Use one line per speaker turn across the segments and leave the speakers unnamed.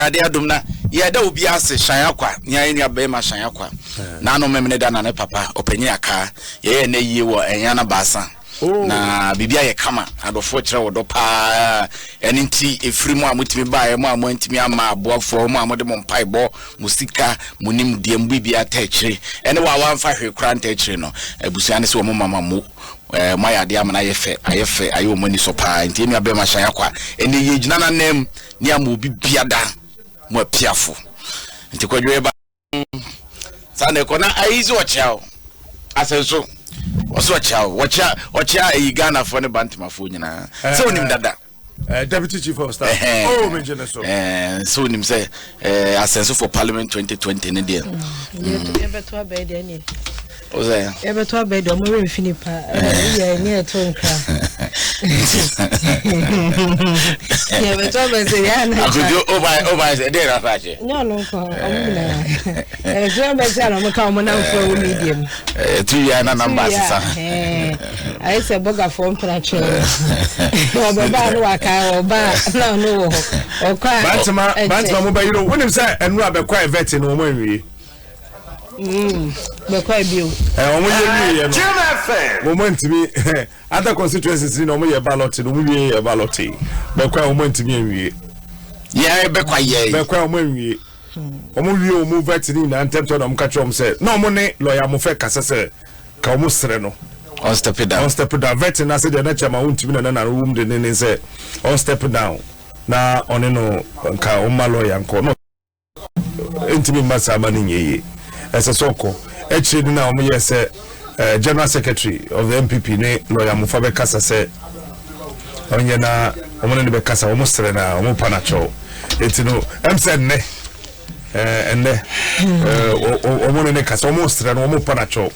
Awurade adom na yɛda obi ase Shan Akwa nea yɛn nua bɛrima Shan Akwa n'ano memene da na ne papa ɔpanyin akaa yɛyɛ ɛnɛ yie wɔ ɛnyana baasa
Oh.
Na biribi ayɛ kama adɔfoɔ kyerɛ wɔ dɔ paa ɛno nti ɛfiri mu a motumi baeɛ mo a moantumi amma aboafoɔ mo a mode mo mpaebɔ mo sika mo nimdeɛ mo biribiara ta akyire ɛne wɔ a wamfa hwee koraa nta akyire no abusua no sɛ wɔn mama mo eh, moayɛ adeɛ ama no ayɛ fɛ ayɛ fɛ ayɛ wɔn ani sɔ paa nti ɛnua bɛrima hyɛn akwa ɛnɛ yɛgyina n'anam ne ama obi biada mo apiafo nti kwadwo ɛba saa na ɛkɔ na ayi sɛ ɔkyea o asɛ nso ɔsɛ ɔkyea o ɔkyea ɔkyea ayi Ghanafoɔ ne Bantamafoɔ nyinaa sɛ onim dada.
Deputy Chief of Staff. Oh, me gyene so.
Sɛ onim sɛ asɛnso for Parliament 2020 ne deɛ.
Yɛbɛto abɛɛ deɛ ne.
Ɔsɛ.
Yɛbɛto abɛɛ deɛ ɔmo werɛ mfi nipa. Ɛyɛ ne ɛto nkra. Yɛbɛto abɛɛ sɛ yɛ ana.
Akojo ɔba ɔba sɛ ɛdeɛ na afa akyɛ.
Nyɛ ɔno nko ɔmo nyinaa. Ɛso abɛɛ sɛ na ɔmo ka ɔmo namfo ɛwɔ media mu.
Ɛtu wia na namba asesa.
Ayɛ sɛ bɔgafoɔ mpena twɛn. Ɔbɛba no waka ɔba na ɔno wɔ hɔ. Ɔkɔ a.
Bantama bantama mo bɛyere o. Wonim sɛ ɛnura bɛkɔ a ɛvɛte no wɔn anwie.
Bɛkɔ ebio.
Ɛ wɔn yɛ wie yɛ no. Wɔn antumi other constituencies ni na wɔn yɛ ballot no wɔn wie yɛ ballot bɛkɔ a wɔn antumi anwie.
Yɛ bɛkɔ ayɛ.
Bɛkɔ a wɔn anwie. Wɔn wie wɔn vet ni nyinaa ntɛmtɛm na wɔn ka kyerɛ wɔn sɛ na wɔn ne lɔya Mofɛ kasa sɛ ka wɔn srɛ no.
On step down.
On step down vet na ase deɛ na kyɛ ma wɔn ntumi na na na wɔn de ne ne sɛ on step down na ɔne no nka wɔn ma lɔya nkɔ no. Ɛntumi mma saa ma no nyɛ yie. Ɛsɛ sɛ ɔkɔ. Akyire no na wɔyɛɛ sɛ eh, General Secretary of the NPP ne Lawyer Amofa bɛkasa sɛ ɔnyɛ na wɔn ne no bɛkasa, wɔn srɛ na wɔn pa no akyɛw. Eti no, ɛm sɛ nnɛ, eh, ɛnnɛ, eh, wɔn ne no kasa, wɔn srɛ no, wɔn pa no akyɛw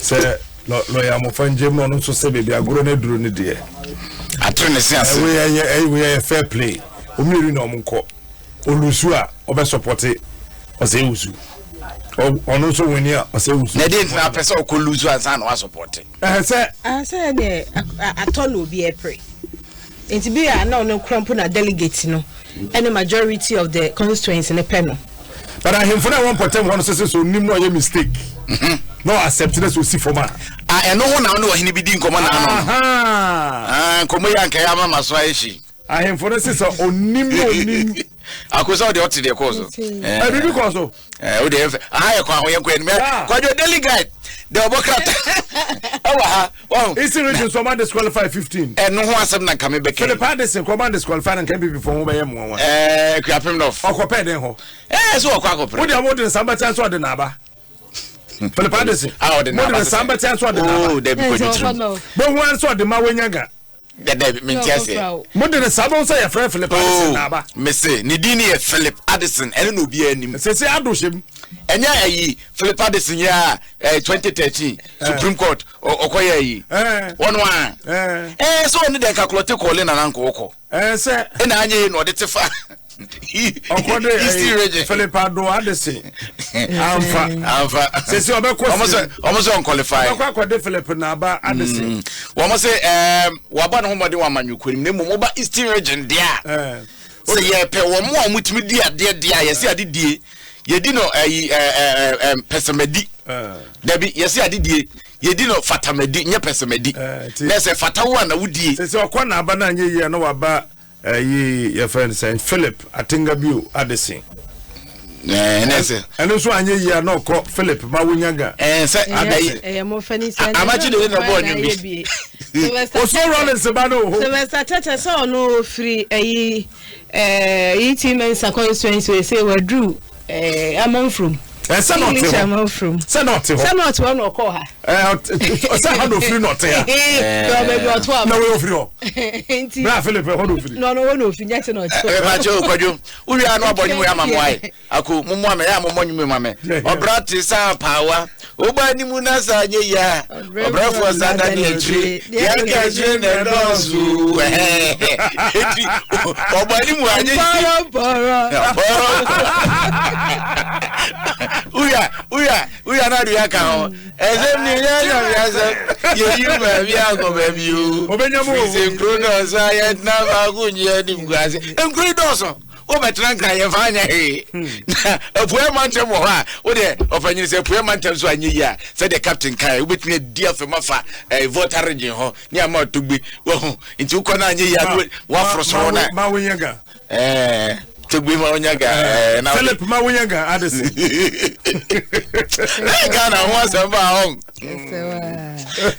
sɛ Lawyer Amofa ngyem na ɔno nso sɛ baabi agorɔ no aduru no deɛ.
Atere ne se ase.
Wei ɛyɛ wei ɛyɛ fair play. Wɔn mmienu na wɔn nkɔ. Olusu a ɔbɛ sɔpɔte ɔsɛ wusu. Ɔno nso wini a ɔsɛ wusu.
Na ɛdeɛ ntina apɛ sɛ ɔkɔ lusu ansa na wasɔpɔte.
Ɛhɛ sɛ.
Sɛ ɛdeɛ atɔ na obi ɛpere. Nti bi a na ɔno kura mpo na delegate no ɛne majority of the constituency no pɛ no.
But ahemfo na ɛwɔ mpɔtam hɔ no sɛ sɛ sɛ onim na ɔyɛ mistake na ɔ accept na sɛ osi fam a.
Ah ɛno ho na ɔne ɔhene bi di nkɔmɔ na ano. Ah nkɔmɔ yi anka yɛ ama ma so ayɛ hyi.
Ahemfo no se sɛ onim na onim.
Ako sɛ ɔde ɔte deɛ kɔɔ so.
Ɛ biribi kɔɔ so.
Ɛ o deɛ aha yɛ kɔ aho yɛ kɔ anim. Kwadwo Daily Guide deɛ ɔbɔ krata ɛwɔ ha.
Eastern Region so ɔma disqualify 15.
Ɛno ho asɛm na nka me bɛkɛ.
Philip Addison kɔ ɔma disqualify na nka NPP fo ho bɛyɛ mmoa.
Ɛɛ Kuapem North.
Ɔkɔpɛ den hɔ.
Ɛɛ so ɔkɔ akɔpere.
Wo deɛ wo de nsa bɛkyɛn so ɔde n'aba. Philip Addison.
A ɔde n'aba.
Mo de nsa bɛkyɛn so ɔde n'aba.
Oo dabi kwadwo tirim.
Bohu anso ɔde ma wenyaga.
Dabi, mente aseɛ.
Mo de no saa bɛhu sɛ yɛfrɛ Philip Addison na aba.
Oh, mese ne din no yɛ Philip Addison, ɛno na obiara nim.
Sese Ado hyɛ mu.
Ɛnyɛ ayi Philip Addison yɛ a eh, 2013 Supreme Court ɔkɔ yɛ ayi. Wɔn a. Ɛɛ sɛ ɔne deɛ nka klɔte kɔɔle nana nkɔ ɔkɔ.
Ɛɛ sɛ.
Ɛna anyɛ yi na ɔde te fa.
Ɔkɔ de ɛyi Philip Ado Addison anfa.
Anfa.
Sese ɔbɛkɔ
si. Wɔn sɛ ɔnqualify.
Ɔbɛkɔ akɔde Philip Naba Addison.
Wɔn sɛ ɛɛm waba ne ho mmɔden wɔ amanyɔkuo nim na mmom woba Eastern region deɛ a. Sɛ yɛpɛ wɔn a wɔtumi di adeɛ deɛ a yɛsi ade die yɛdi no ɛyi ɛɛ ɛɛ pɛsɛmadi. Dabi yɛsi ade die yɛdi no fatamadi nyɛ pɛsɛmadi. Na ɛsɛ fata wo a na wodie.
Sese ɔkɔ Naba na anyɛ yie a na waba. Ɛyi yɛfrɛ no sɛn Philip Atengabio Addison.
Ɛnɛ sɛ.
Ɛno nso anyɛ yie a na ɔkɔ Philip Mawunyaga.
Ɛɛ sɛ
adayi. Ɛyɛ mo fɛ ni sɛ.
Amakye de na bɔɔ nwom bi.
Osoro Rollins ba no oho.
Sylvester Tete sɛ ɔno ofiri ɛyi ɛɛ ET Mensah constituency ese waduru ɛɛ Amanfurom.
Sɛ na ɔte hɔ sɛ na ɔte hɔ
sɛ na ɔte hɔ na ɔkɔɔ ha.
Sɛ ha na ofiri na ɔte ha. Na wɔyɛ ofiri hɔ. Bra Philip ɛhɔ na ofiri.
Na ɔno hɔ na ofiri nyɛ sɛ na ɔte hɔ.
Ɛbɛ kyɛ okwadwo wowia na ɔbɔ nwom ama mo ayɛ ako mo mo amɛ yɛ a mo mmɔ nwom ma mɛ ɔbra te sɛ apaawa woba anim na sa nyɛ yie a ɔbrɛfoɔ sa da ne akyire deɛ aka akyire na ɛdɔɔso eti ɔbɔ anim anyɛ yie wowia wowia wowia na aduya ka ho ɛsɛm ni yɛ nyame asɛm yɛyi baabi akɔ baabi o
Obenya mu
firi sɛ nkuro dɔɔso a yɛtena faako nyɛ anim gu ase nkuro yi dɔɔso. Wobɛtena Nkran, yɛmfa anyɛ hwee. Na Apueɛ mantam wɔ hɔ a, wo deɛ ɔpanyini sɛ Apueɛ mantam so anyɛ yie a, sɛdeɛ captain kaeɛ, wobɛtumi adi afam afa eh, Volta region hɔ ne ama Togbe. Wahu? Nti wokɔ no anyɛ yie a, woaforo soro na.
Ma wonyɛ ga.
Eh, Togbe ma wonya ga. Eh, na
Philip ma wonya ga adese.
Eh, Ghana ho asɛm ba hɔ.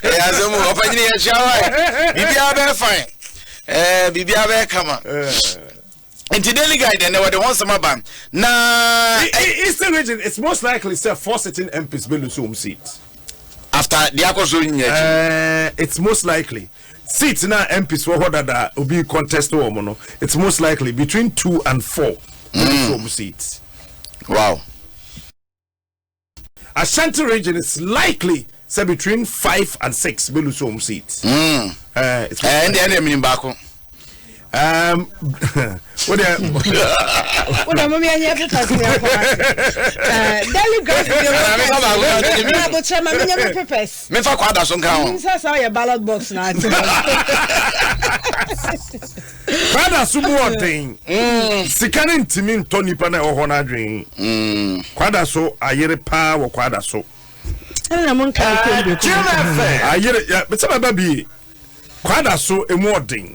Ɛyɛ asɛm o, ɔpanyini yɛkyia wa. Biribiara bɛyɛ fine. Eh, biribiara bɛyɛ kama. Nti Daily Guide ɛnɛ wɔde ho nsɛm aba na.
Eastern region, it's most likely sɛ four sitting MPs bɛ lose wɔn seat.
After deɛ akɔ so nyɛ
akyi. It's most likely seat na MPs wɔ hɔ dada obi contest wɔn no, it's most likely between 2 and 4 bɛ lose wɔn seat. Ashanti region is likely sɛ between 5 and 6 bɛ lose wɔn seat.
It's most ɛnde ɛnde minim baako.
Wo deɛ.
Wo deɛ mo mi ɛnyɛ papers ni akɔ ase. Daily Graphic de
wɔ
na abotire ma mi nyɛ mi papers.
Mefa kɔ ada so nka ho.
Nsa sɛ ɔyɛ ballot box na ate.
Kwada so mu ɔden. Sika ne ntumi ntɔ nipa na ɛwɔ hɔ n'adwene. Kwada so ayere paa wɔ kwada so.
Ɛna mo nka ne kɔn
bi. Ayere yɛ sɛ bɛba bie kwada so emu ɔden.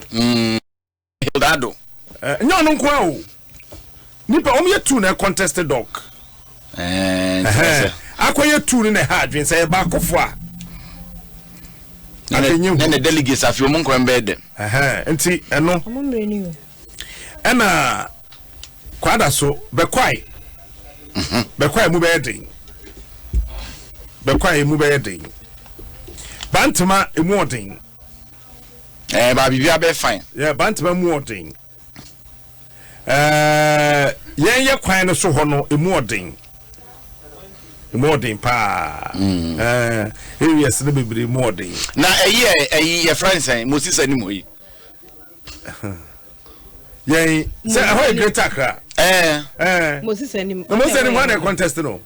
Hildado.
Nyɛ ɔno nko a o, nipa wɔn yɛ two na contest doc. Akɔyɛ two no na ɛha adwene sɛ yɛ baakofo a.
Ne ne delegates afi wɔn nkwan bɛyɛ dɛ.
Nti ɛno ɛna kwada so bɛkwae bɛkwae mu bɛyɛ den, bɛkwae mu bɛyɛ den, Bantama emu ɔden.
Ɛɛ, ba biribi abɛ fine.
Yɛ Bantama mu ɔden, yɛn yɛ kwan no so hɔ no emu ɔden, emu ɔden paa. Areas no bebree mu ɔden.
Na ɛyi ɛ ɛyi yɛfrɛ nsɛn Moses anim hɔ yi.
Yɛn sɛ ɛhɔ yɛ Greater Accra.
Moses anim.
Na Moses anim hɔ na contest no.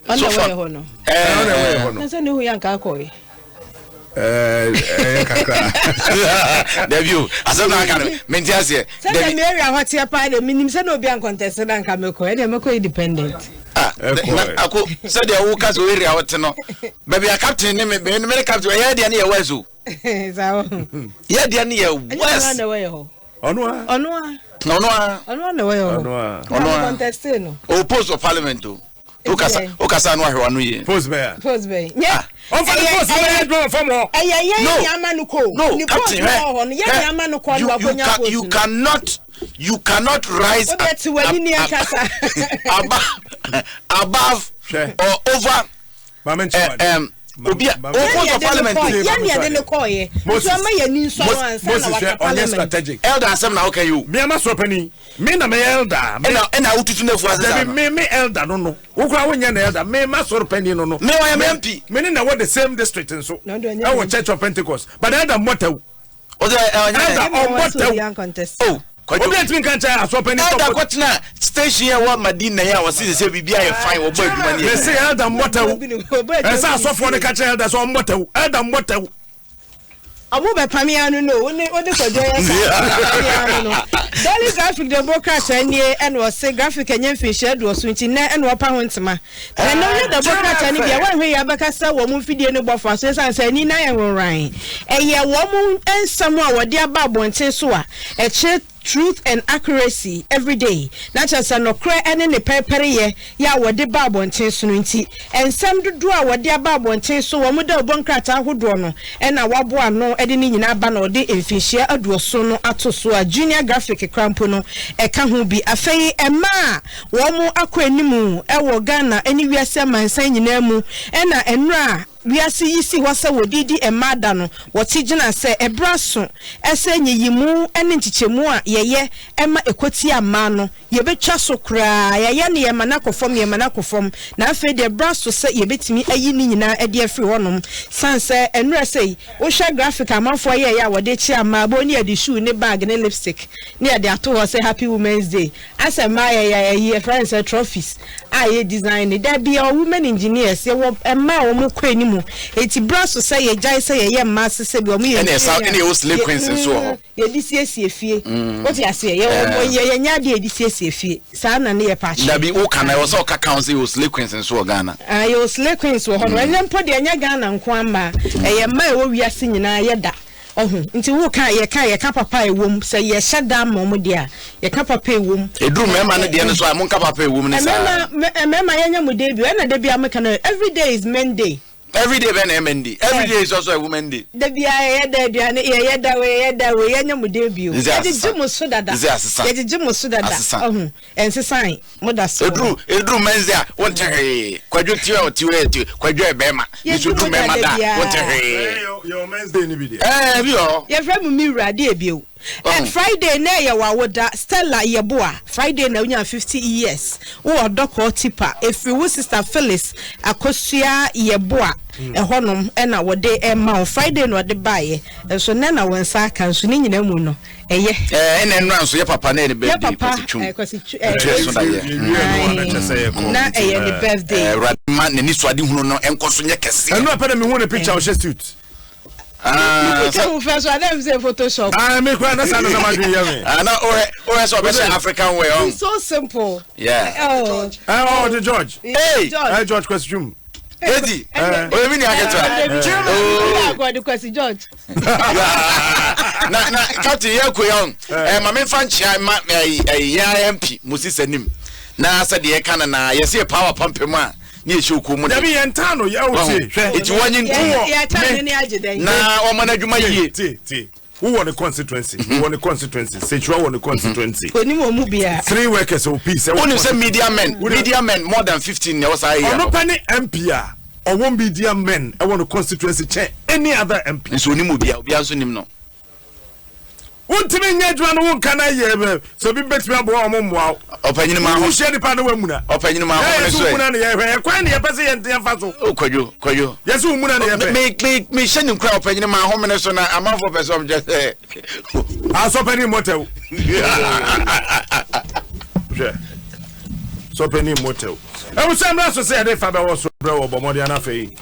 Ɔna ɛwɔ yɛ hɔ no.
Ɔna ɛwɔ yɛ hɔ no.
Na sɛ ne hu yɛ nka akɔ yi.
Ɛyɛ kakra.
Dabi o, asɛm na aka no mente aseɛ.
Sɛ deɛ mi area hɔ teɛ paa de, minim sɛ na obi ancontest na nka mekɔ, ɛdeɛ mɛkɔ independent.
Ah, na ako sɛdeɛ woka sɛ o area hɔ te no, baabi a captain ne me me ne captain ɛyɛ deɛ ne yɛ west o. Yɛ deɛ ne yɛ west.
Ɔno a.
Ɔno a.
Ɔno a.
Ɔno a na ɛwɔ yɛ hɔ.
Ɔno a.
Ɔno a.
Contest no.
O post of parliament o. Okasa okasa no ahwɛ wano yie.
Post bɛyɛ.
Post bɛyɛ. Nyɛ.
Ɔnfa ne post bɛyɛ adwuma wɔ fam hɔ.
Ɛyɛ yɛn ni ama no kɔ.
No,
ne post
captain
wɔ hɔ no, yɛn ni ama no kɔ no wakonya post no.
You cannot rise.
O de ti wɔ ni ni ankasa.
Above or over.
Maame nkyɛn wa.
Obi a o post of parliament.
Yɛn ni yɛde ne kɔɔ yɛ. Nso ama yɛn ni nsɔ no ansa na waka parliament.
Strategic.
Elder, asɛm na ɔka yi o.
Mi ama sɔ panyin, mi na mɛ elder.
Ɛna wotutu ne fu ase saa
no. Dabi, mi elder no, wokura wonyɛ na elder, mi ma sɔrɔ panyin no.
Mi wɔyɛ mi MP.
Mi ni na wɔ the same district nso. Ɛwɔ Church of Pentecost, but elder mmɔtɛw.
O sɛ ɛ ɔnyɛ.
Elder ɔmmɔtɛw.
O
Kwadwo. Obi etumi nka nkyɛn asɔ panyin.
Elder kɔtena station yɛ wɔ Madina yɛ a wɔsi sɛ biribi ayɛ fine, wɔbɔ adwuma ne
yɛ. Mɛ se elder mmɔtɛw. Ɛsɛ asɔfoɔ no ka kyerɛ elder sɛ ɔmmɔtɛw, elder mmɔtɛw.
Ɔmo bɛ pam ya no no, wo ne Kwadwo yɛ saa ya no no. Daily Graphic de bo krataa nie, ɛna ɔse Graphic ɛnyɛ mfinhyia 80 nti nnɛ ɛna ɔpa ho ntoma. Na ɛnɛ woyɛ dɛbɔ krataa no bi a, woanhwɛ yi abɛka sɛ wɔn mfidie no bɔ fa so ɛsiane sɛ ani no ayɛ nworan. Ɛyɛ wɔn nsɛm a wɔde aba abɔnten so a ɛkyerɛ truth and accuracy everyday, na kyerɛ sɛ nokorɛ ne ne pɛrepɛreyɛ yɛ a wɔde ba abɔnten so no nti, nsɛm dodoɔ a wɔde aba abɔnten so wɔn dawubɔ nkrataa ahodoɔ no na wɔaboa ano de ne nyinaa aba na wɔde mfinhyia 80 no ato so a Junior Graphic koraa mpo no ɛka ho bi. Afei mmaa a wɔn akɔ anim wɔ Ghana ne wiase amansan nyinaa mu na nnora a wiase yi si hɔ sɛ wɔde di mmaa da no, wɔte gyina sɛ ɛberɛ aso sɛ nyiyimu ne nkyekyɛmu a yɛyɛ ma ɛkɔtia mmaa no. Yɛbɛtwa so koraa. Yɛayɛ no, yɛma no akɔ fam, yɛma no akɔ fam. Na afei deɛ ɛbra so sɛ yɛbɛtumi ayi ne nyinaa de afiri hɔnom. Sane sɛ nnora sei, wohwɛ graphic a amanfoɔ yɛeɛ a wɔde kyea mmaa, wobɛhu ne yɛde shoe ne bag ne lipstick ne yɛde ato hɔ sɛ Happy Women's Day. Asɛ mmaa yɛyɛ ayi, yɛfrɛ no sɛ trophies a yɛ design. Dabi, yɛwɔ women engineers, yɛwɔ mmaa a wɔkɔ anim. Enti bra so sɛ yɛgyae sɛ yɛyɛ mmaa ase sɛ bi wɔyɛ
Ɛne ɛsa
engineer
ɛne ɛwɔ slay queens nso wɔ hɔ.
Yɛde siesie fie. Wote aseɛ? Yɛwɔ yɛ yɛnyɛ adeɛ yɛde siesie fie. Saa na ne yɛ pɛ akyerɛ.
Dabi woka na ɛwɔ sɛ ɔka ka ho sɛ yɛwɔ slay queens nso wɔ Ghana.
Ah, yɛwɔ slay queens wɔ hɔ no. Ɛnɛ mpo deɛ ɛnyɛ Ghana nko ara mmaa. Ɛyɛ mmaa a ɛwɔ wiase nyinaa yɛda. Ɔho. Nti woka a yɛka a yɛka papa a ɛwɔ mu. Sɛ yɛhyɛ da ma wɔn deɛ a, yɛka papa a ɛwɔ mu.
Ɛduru mmarima no deɛ no so a, monka papa a ɛwɔ mu no saa.
Mmarima, mmarima yɛnyɛ mo day bio. Ɛna da biara meka no, every day is men day.
Every day bɛn na ɛyɛ men day? Every day is also a women day.
Da biara yɛyɛ da aduane, yɛyɛ da wei, yɛyɛ da wei, yɛnyɛ mo day bio. Yɛgyegye mo so dada. Yɛgyegye mo so dada. Ɔho, ɛnsesan, mo da so.
Eduru, eduru men's day a, wonte hwee. Kwadwo tiwa o tiwa ti, kwadwo yɛ bɛrima. Nso duru mmarima da a, wonte hwee.
Yɛwɔ men's day ni bi deɛ.
Ɛɛ, bi wɔ hɔ.
Yɛfrɛ mo me wura deɛ bio. Ɛ Friday na ɛyɛ w'awoda Stella Yeboah Friday na wonya 50 years wowɔ Dɔkɔɔ Tipa ɛfiri wo sister Phyllis Akosua Yeboah ɛhɔnom ɛna wɔde ɛma wo Friday na ɔde baeɛ nso nnɛ na wo nsa aka nso ne nyinaa mu no ɛyɛ.
Ɛɛ ɛna nnora nso yɛ papa na ɛyɛ ne birthday
Yɛ papa
Kwasi Twum
ɛɛ Kwasi Tw ɛɛ
Ɛtwerɛ so da yɛ.
Ae na ɛyɛ ne birthday.
Ɛɛ Awurade ma n'ani so ade hunu no nkɔ so nyɛ kɛseɛ.
Ɛno apɛ na mehu ne picture ɔhyɛ suit.
Ah,
sɛ wo fɛ so adam sɛ photoshop.
Ah, me kura na sa na ma dwen yɛ me.
Ah, na o o sɛ ɔbɛhyɛ African wear ɔn.
It's so simple.
Yeah.
Oh.
Eh, oh, the George.
Hey.
George. Eh, George Kwesi Twum.
Edi. Oye mi ni aketewa.
Oh. God Kwesi George.
Na na captain yɛ ko yɛ ɔn. Eh, ma me fa nkyia ma eh eh yɛ MP Moses anim. Na sɛ deɛ ka na na yɛsɛ power pump mu a. ne yɛhyɛ okuo mu de.
Dabi yɛn taa no yɛ o tie hwɛ.
Eti wɔnye ntum na wɔma no adwuma yie.
Tie tie wowɔ ne constituency wowɔ ne constituency sekyerɛ wɔ ne constituency.
Onim wɔn mu bia.
Three workers o peace.
Wonim sɛ media men media men more than 15 na ɛwɔ saa area.
Ɔno pɛ ne MP a ɔwɔ media men ɛwɔ ne constituency kyɛn any other MP.
Nso onim obia obia nso nim no.
Wontumi nyɛ adwuma no wonka na yɛ sɛ obi bɛtumi aboa wɔn mmoa wo.
Ɔpanyin ma ho.
Wohyia nipa no wamuna.
Ɔpanyin ma ho ne so
ɛ. Womuna ne yɛhwɛ ɛkwan ne yɛpɛ sɛ yɛn yɛmfa so.
O kwadwo kwadwo.
Yɛsɛ womuna ne yɛpɛ.
Me me me hyɛ ne nkura ɔpanyin ma ho mene so na amanfoɔ pɛ sɛ ɔmo kyɛ sɛ.
Asɔpɛni mmɔtɛw. Hwɛ sɔpɛni mmɔtɛw. Ɛmu sɛ mmra so sɛ yɛde fa bɛwɔ so brɛ wɔ bɔ mmɔden anafɛ yi.